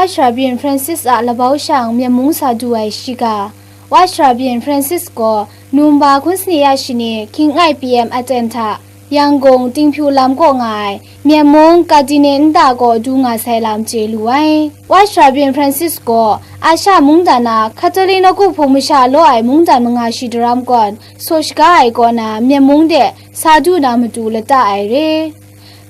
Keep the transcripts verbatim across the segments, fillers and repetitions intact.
Wa Sharabyin Francis a labau shang Myen mung sa du ai shiga. Wa Sharabyin Francis gaw Numba hkun sani ya shani King Ai P M Aten hta Yangon Tingpyu lam kaw nga ai Myen mung Cardinal nta kaw du nga sai lam chye lu ai. Wa Sharabyin Francis gaw Asha mungdan na Catholic nawku hpung masha law ai mungdan manga shi daram kawn saw shaga ai kaw na Myen mung de sa du na matu lata ai re.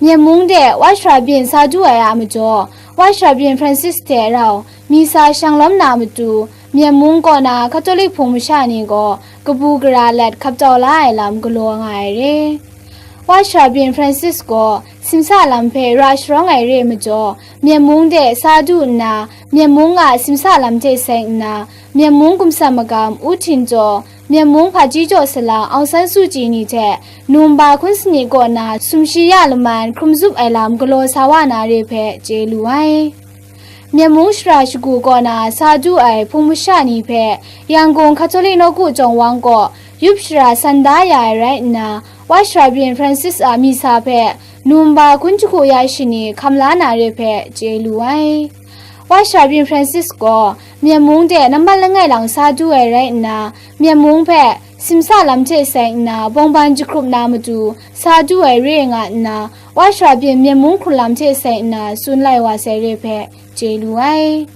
Myen mung de Wa Sharabyin sa du ai a majaw, Wa Sharabyin Francis hte rau misa shang lawm na matu, Myen mung kaw na Catholic hpung masha ni gaw kabu gara let hkap tau la ai lam galaw nga ai re. Wa Sharabyin Francis gaw simsa lam hpe ra sharawng ai re majaw, Myen mung de sa du nna, Myen mung a simsa lam hte seng nna, Myen mung gumsam magam U Htin Jaw, Myen mung hpaji jaw salang Aung San Suu Kyi ni hte Numba hkun sani kaw na sumshi ya laman hkrum zup ai lam galaw sa wa na re hpe chye lu ai. Myen mung shara shagu kaw na sa du ai hpung masha ni hpe Yangon Catholic nawku jawng wang kaw yup shara san da ya ai rai nna, Wa Sharabyin Francis a misa hpe Numba hkun jahku ya shani hkam la na re hpe chye lu ai. Wa Sharabyin Francis gaw Myen mung de nambat langai lang sa du ai rai nna, Myen mung hpe simsa lam hte seng nna bawngban jahkrup na matu sa du ai re nga nna, Wa Sharabyin Myen mung hkrun lam hte seng nna tsun lai wa sai re hpe chye lu ai.